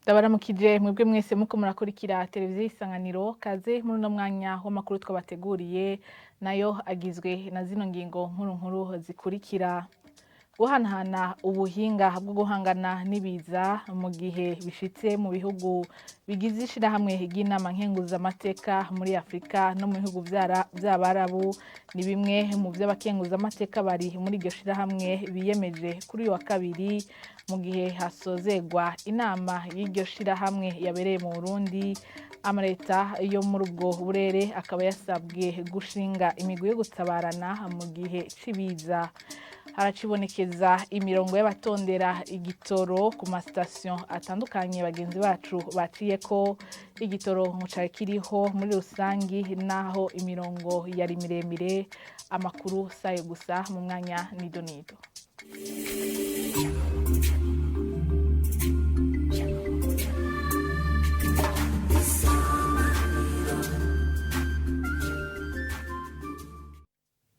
Ndabaramukije mwebwe mwese muko murakurikira televiziyo Isanganiro. Kaze muri uno mwanya w'amakuru twabateguriye, nayo agizwe na zino ngingo nkuru nkuru zikurikira: guhanahana ubuhinga bwo guhangana n'ibiza mu gihe bishitse mu bihugu bigize ishirahamwe ry'inama nkenguzamateka muri Afrika no mu bihugu vy'Abarabu ni bimwe mu vy'abakenguzamateka bari muri iryo shirahamwe biyemeje kuri uyu wa kabiri, mu gihe hasozegwa inama y'iryo shirahamwe yabereye mu Burundi. Amaleta yo muri ubwo burere akaba yasabwe gushinga imigwi yo gutabarana mu gihe c'ibiza. Haracibonekeza imirongo y'abatondera igitoro ku masitasiyo atandukanye bagenzi bacu baciye ko igitoro cari kiriho muri rusangi, naho imirongo yari miremire. Amakuru sayo gusa, mu mwanya nido nido.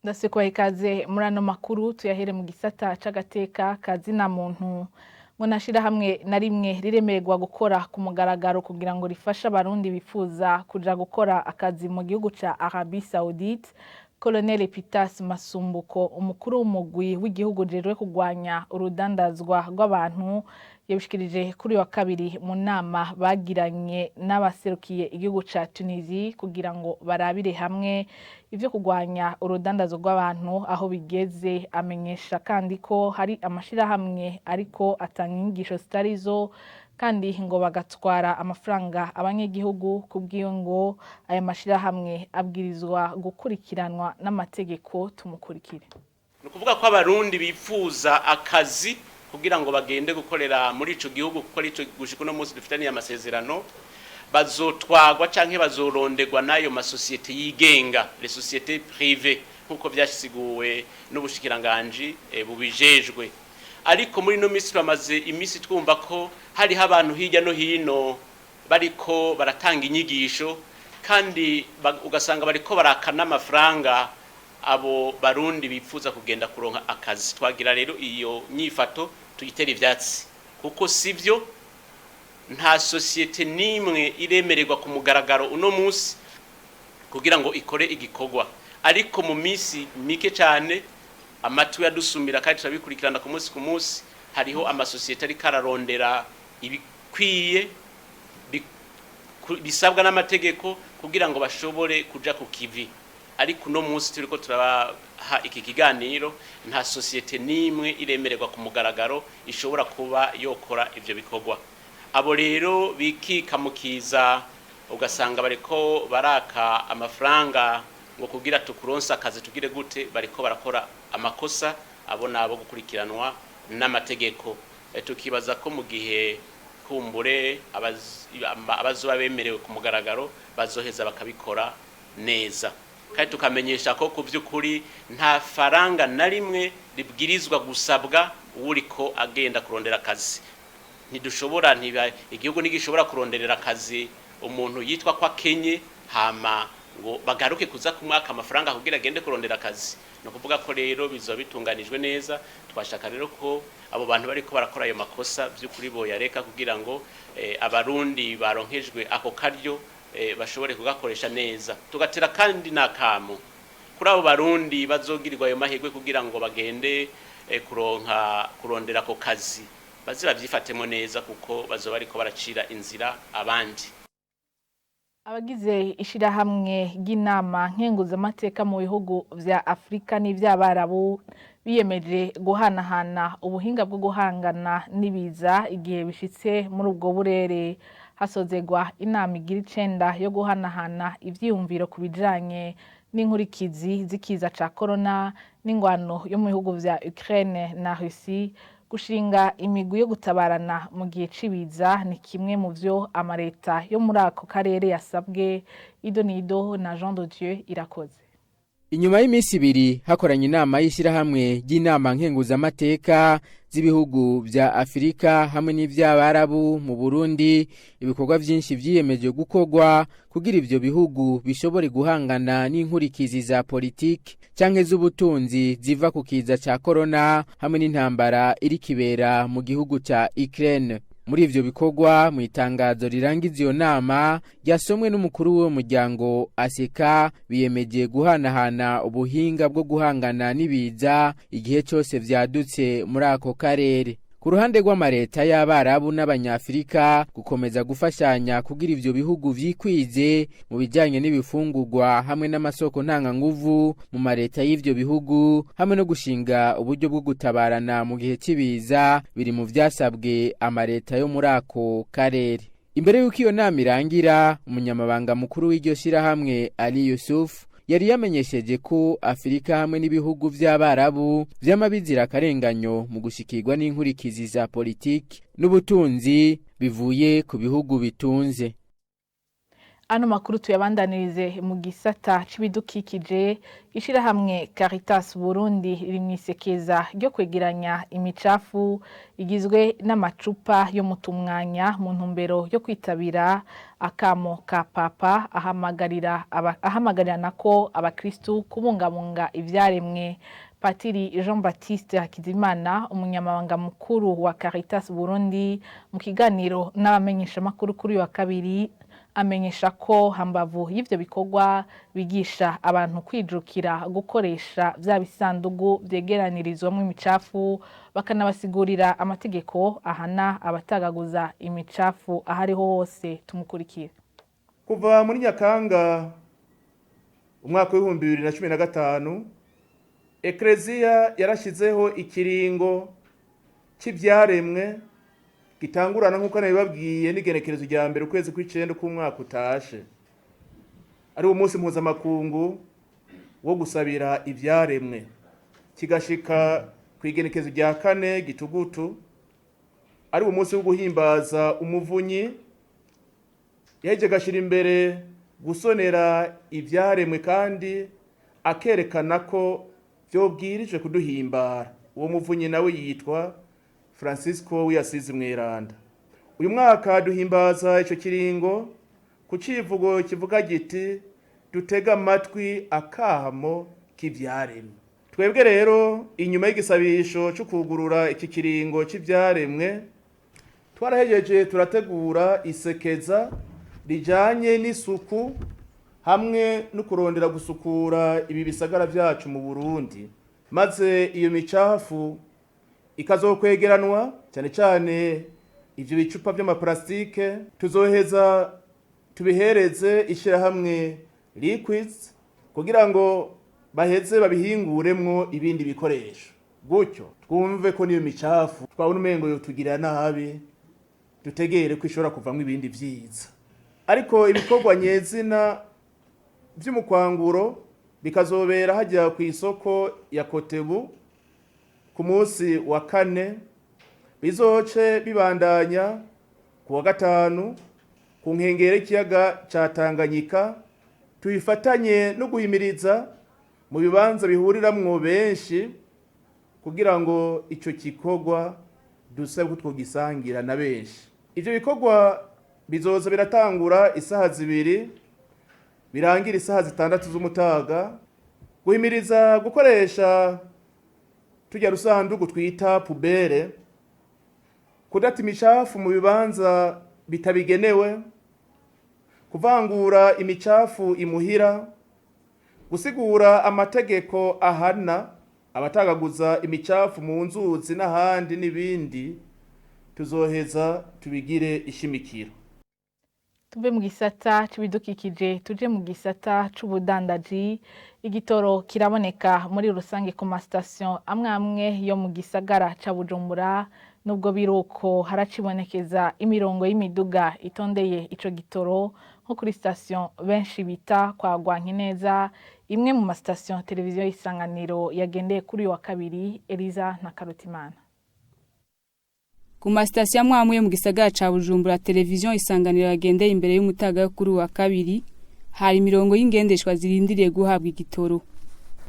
Ndasekubaha ikaze muri ano makuru, tuyahere mu gisata c'agateka kazina muntu. Ngo nta na rimwe riremererwa gukora ku mugaragaro kugira ngo rifashe Abarundi bifuza kuja gukora akazi mu gihugu ca Arabie Saoudite. Colonel Epitas Masumbuko, umukuru w'umugwi w'igihugu ujejwe kurwanya urudandazwa rw'abantu, yabishikirije kuri wa kabiri mu nama bagiranye n'abaserukiye igihugu ca Tunisie kugira ngo barabire hamwe ivyo kurwanya urudandazwa rw'abantu aho bigeze. Amenyesha kandi ko hari amashirahamwe ariko atanga inyigisho zitarizo, kandi ngo bagatwara amafaranga abanyagihugu. Kubwiyo ngo aya mashirahamwe abwirizwa gukurikiranwa n'amategeko. Tumukurikire. Ni ukuvuga ko Abarundi bifuza akazi kugira ngo bagende gukorera muri ico gihugu, kuko ari ico gushika uno munsi dufitaniye amasezerano, bazotwagwa canke bazoronderwa n'ayo masosiyete yigenga, les sociétés privées, nk'uko vyasiguwe n'ubushikiranganji bubijejwe. Ariko muri ino minsi bamaze iminsi twumva ko hariho abantu hirya no hino bariko baratanga inyigisho, kandi ugasanga bariko baraka n'amafaranga abo Barundi bifuza kugenda kuronka akazi. Twagira rero iyo nyifato tuyitera ivyatsi, kuko sivyo. Nta sosiyete n'imwe iremererwa ku mugaragaro uno munsi kugira ngo ikore igikorwa. Ariko mu minsi mike cyane, amatwi yadusumira kandi turabikurikirana ku munsi ku munsi, hariho amasosiyete ariko ararondera ibikwiye bisabwa n'amategeko kugira ngo bashobore kuja ku kivi. Ariko uno munsi turiko turabaha iki kiganiro, nta sosiyete n'imwe iremererwa ku mugaragaro ishobora kuba yokora ivyo bikorwa. Abo rero bikika mukiza, ugasanga bariko baraka amafaranga ngo kugira tukuronse akazi tugire gute, bariko barakora amakosa. Abo nabo gukurikiranwa n'amategeko. Tukibaza ko mu gihe kumbure abazoba bemerewe ku mugaragaro bazoheza bakabikora neza. Kandi tukamenyesha ko ku by'ukuri nta faranga na rimwe ribwirizwa gusabwa uwuriko agenda kurondera akazi. Ntidushobora, igihugu ntigishobora kuronderera akazi umuntu yitwa ko akenye, hama ngo bagaruke kuza kumwaka amafaranga kugira agende kurondera akazi. Ni ukuvuga ko rero bizoba bitunganijwe neza. Twashaka rero ko abo bantu bariko barakora ayo makosa by'ukuri boyareka, kugira ngo Abarundi baronkejwe ako karyo bashobore kugakoresha neza. Tugatera kandi n'akamo kuri abo Barundi bazogirirwa ayo mahirwe kugira ngo bagende kuronka kurondera ako kazi, baze bavyifatemo neza, kuko bazoba bariko baracira inzira abandi. Abagize ishirahamwe ry'inama nkenguzamateka mu bihugu vya Afrika n'ivy'Abarabu biyemeje guhanahana ubuhinga bwo guhangana n'ibiza igihe bishitse muri ubwo burere. Hasozegwa inama igira icenda yo guhanahana ivyiyumviro ku bijanye n'inkurikizi z'ikiza ca corona n'ingwano yo mu bihugu vya Ukraine na Russie, gushinga imigwi yo gutabarana mu gihe c'ibiza ni kimwe mu vyo amareta yo muri ako karere yasabwe. Ido nido na Jean de Dieu Irakoze. Inyuma y'iminsi 2 hakoranye inama y'ishyirahamwe ry'inama nkenguzamateka z'ibihugu vya Afurika hamwe n'ivy'Abarabu mu Burundi, ibikorwa vyinshi vyiyemeje gukorwa kugira ivyo bihugu bishobore guhangana n'inkurikizi za politiki canke z'ubutunzi ziva ku kiza ca corona hamwe n'intambara iri kibera mu gihugu ca Ukraine. Muri ivyo bikorwa, mu itangazo rirangiza iyo nama ryasomwe n'umukuru w'uwo muryango ASECA, biyemeje guhanahana ubuhinga bwo guhangana n'ibiza igihe cyose vyadutse muri ako karere. Ku ruhande rw'amareta y'Abarabu n'Abanyafurika, gukomeza gufashanya kugira ivyo bihugu vyikwize mu bijyanye n'ibifungurwa hamwe n'amasoko ntanganguvu mu mareta y'ivyo bihugu, hamwe no gushinga uburyo bwo gutabarana mu gihe cy'ibiza, biri mu vyasabwe amareta yo muri ako karere. Imbere y'uko iyo nama irangira, umunyamabanga mukuru w'iryo shyirahamwe Ali Yusuf yari yamenyesheje ko Afurika hamwe n'ibihugu vy'Abarabu vyama bizira akarenganyo mu gushikirwa n'inkurikizi za politiki n'ubutunzi bivuye ku bihugu bitunze. Ano makuru tuyabandanirize mu gisata c'ibidukikije. Ishirahamwe Caritas Burundi riri mw'isekeza ryo kwegeranya imicafu igizwe n'amacupa yo mu tumwanya, mu ntumbero yo kwitabira akamo ka Papa ahamagarira nako abakristu kubungabunga ivyaremwe. Patiri Jean Baptiste Hakizimana, umunyamabanga mukuru wa Caritas Burundi, mu kiganiro n'abamenyeshamakuru kuri uyu wa kabiri, amenyesha ko hambavu y'ivyo bikorwa bigisha abantu kwijukira gukoresha vya bisandugu vyegeranirizwamwo imicafu, bakanabasigurira amategeko ahana abatagaguza imicafu ahariho hose. Tumukurikire. Kuva muri Nyakanga umwaka w'2015, Ekleziya yarashyizeho ikiringo cy'ibyaremwe gitangurana, nk'uko nabibabwiye, n'igenekerezo rya 1 ukwezi kw'icenda k'umwaka utashe, ari umunsi mpuzamakungu wo gusabira ibyaremwe, kigashika ku igenekerezo rya 4 Gitugutu, ari umunsi wo guhimbaza umuvunyi yaheje agashyira imbere gusonera ibyaremwe kandi akerekana ko byobwirije kuduhimbara. Uwo muvunyi nawe yitwa Francisco w'Asizi Mweranda. Uyu mwaka duhimbaza icyo kiringo ku civugo kivuga giti: "Dutega amatwi akamo k'ivyaremwe." Twebwe rero, inyuma y'igisabisho cyo kugurura iki kiringo cy'ivyaremwe, twarahejeje turategura isekeza rijanye n'isuku hamwe no kurondera gusukura ibi bisagara byacu mu Burundi, maze iyo micafu ikazokwegeranwa, cyane cyane ivyo bicupa vy'amaplastike, tuzoheza tubihereze ishyirahamwe Liquids kugira ngo baheze babihinguremwo ibindi bikoresho. Gutyo twumve ko niyo micafu twabona umengo yotugirira nabi, dutegere ko ishobora kuvamwo ibindi vyiza. Ariko ibikorwa nyezina vy'umukwanguro bikazobera hajya ku isoko ya Kotebu ku munsi wa kane, bizoce bibandanya ku wa gatanu ku nkengero y'ikiyaga ca Tanganyika. Tubifatanye no guhimiriza mu bibanza bihuriramwo benshi kugira ngo ico gikorwa dusabe ko twogisangira na benshi. Ivyo bikorwa bizoza biratangura isaha 2, birangira isaha 6 z'umutaga. Guhimiriza gukoresha tujya rusandugu twita poubelle, kudata imicafu mu bibanza bitabigenewe, kuvangura imicafu imuhira, gusigura amategeko ahana abatagaguza imicafu mu nzuzi n'ahandi n'ibindi, tuzoheza tubigire ishimikiro. Tuve mu gisata c'ibidukikije tuje mu gisata c'ubudandaji. Igitoro kiraboneka muri rusange ku masitasiyo amwe amwe yo mu gisagara ca Bujumbura. Nubwo biruko, haracibonekeza imirongo y'imiduga itondeye ico gitoro, nko kuri sitasiyo benshi bita kwa Rwankineza, imwe mu masitasiyo televiziyo y'Isanganiro yagendeye kuri uyu wa kabiri. Eliza na Karutimana. Ku masitasiyo amwe amwe yo mu gisagara ca Bujumbura televiziyo Isanganiro yagendeye imbere y'umutaga yo kuri uyu wa kabiri, hari imirongo y'ingendeshwa zirindiriye guhabwa igitoro.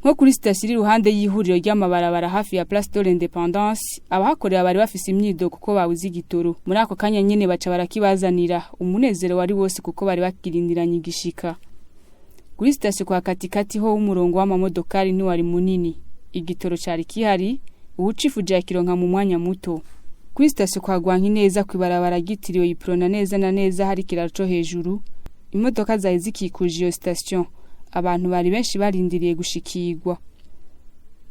Nko kuri sitasiyo iri iruhande y'ihuriro ry'amabarabara hafi ya Place de l'Indépendance, abahakorera bari bafise imyidogo kuko babuze igitoro. Muri ako kanya nyene baca barakibazanira, umunezero wari wose kuko bari bakirindiranye igishika. Kuri sitasiyo kwa Katikati ho umurongo w'amamodokari ntiwari munini. Igitoro cari kihari, uwucifuje yakironka mu mwanya muto. Kuri sitasiyo kwa Rwankineza kw'ibarabara ryitiriwe Iprona neza na neza hari ikiraro co hejuru, imodoka zari zikikuje iyo sitasiyo, abantu bari benshi barindiriye gushikirwa.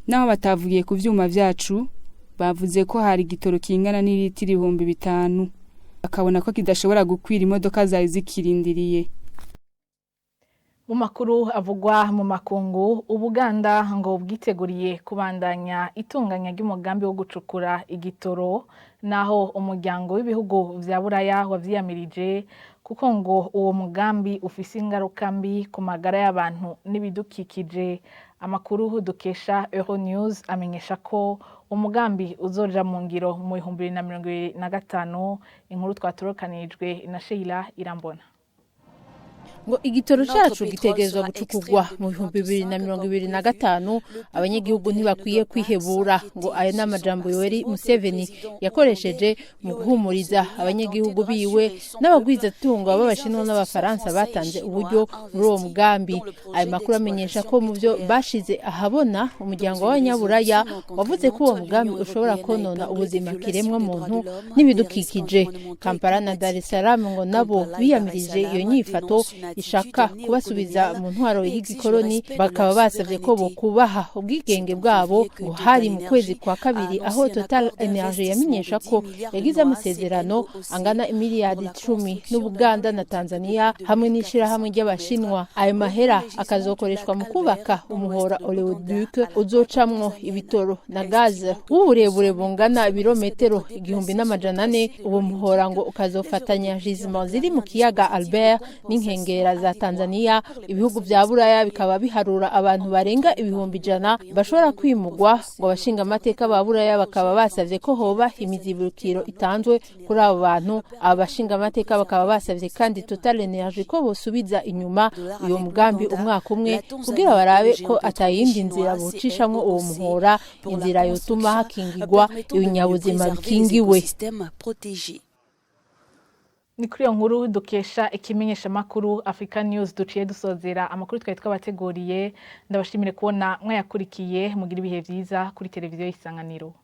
Naho batavugiye ku vyuma vyacu, bavuze ko hari igitoro kingana n'iritiro 5000, bakabona ko kidashobora gukwira imodoka zari zikirindiriye. Mu makuru avugwa mu makungu, Ubuganda ngo bwiteguriye kubandanya itunganya ry'umugambi wo gucukura igitoro, naho umuryango w'ibihugu vya Buraya wavyiyamirije, kuko ngo uwo mugambi ufise ingaruka mbi ku magara y'abantu n'ibidukikije. Amakuru dukesha Euronews amenyesha ko umugambi uzoja mu ngiro mu 2025. Inkuru twatorokanijwe na Sheila Irambona. Ngo igitoro cacu gitegerezwa gucukurwa mu 2025, abanyagihugu ntibakwiye kwihebura. Ngo aya ni amajambo Yoweri Museveni yakoresheje mu guhumuriza abanyagihugu biwe n'abagwizatunga b'Abashinwa n'Abafaransa batanze uburyo muri uwo mugambi. Ayo makuru amenyesha ko mu byo bashize ahabona, umuryango w'Abanyaburaya wavuze ko uwo mugambi ushobora konona ubuzima kiremwa muntu n'ibidukikije. Kampala na Dar es Salaam ngo nabo biyamirije iyo nyifato ishaka kubasubiza mu ntwaro y'igikoroni, bakaba basabye ko bokubaha ubwigenge bwabo. Ngo hari mu kwezi kwa kabiri aho Total Energy yamenyesha ko yagize amasezerano angana imiliyardi 10 n'Ubuganda na Tanzania hamwe n'ishirahamwe ry'Abashinwa. Ayo mahera akazokoreshwa mu kubaka umuhora oleoduc uzocamwo ibitoro na gaze w'uburebure bungana ibirometero 1400. Uwo muhora ngo ukazofatanya gisement ziri mu kiyaga Albert n'inkengera za Tanzania. Ibihugu vya Buraya bikaba biharura abantu barenga 100,000 bashobora kwimugwa. Ngo abashinga amateka ba Buraya bakaba basavye ko hoba imizibukiro itanzwe kuri abo bantu. Aba bashinga amateka bakaba basavye kandi Total Energy ko bosubiza inyuma uyo mugambi umwaka umwe, kugira barabe ko atayindi nzira bocishamwo uwo muhora, inzira yotuma hakingirwa ibinyabuzima bikingiwe. Ni kuri iyo nkuru dukesha ikimenyeshamakuru Africa News duciye dusozera amakuru twari twabateguriye. Ndabashimire kubona mwayakurikiye. Mugira ibihe vyiza kuri televiziyo y'Isanganiro.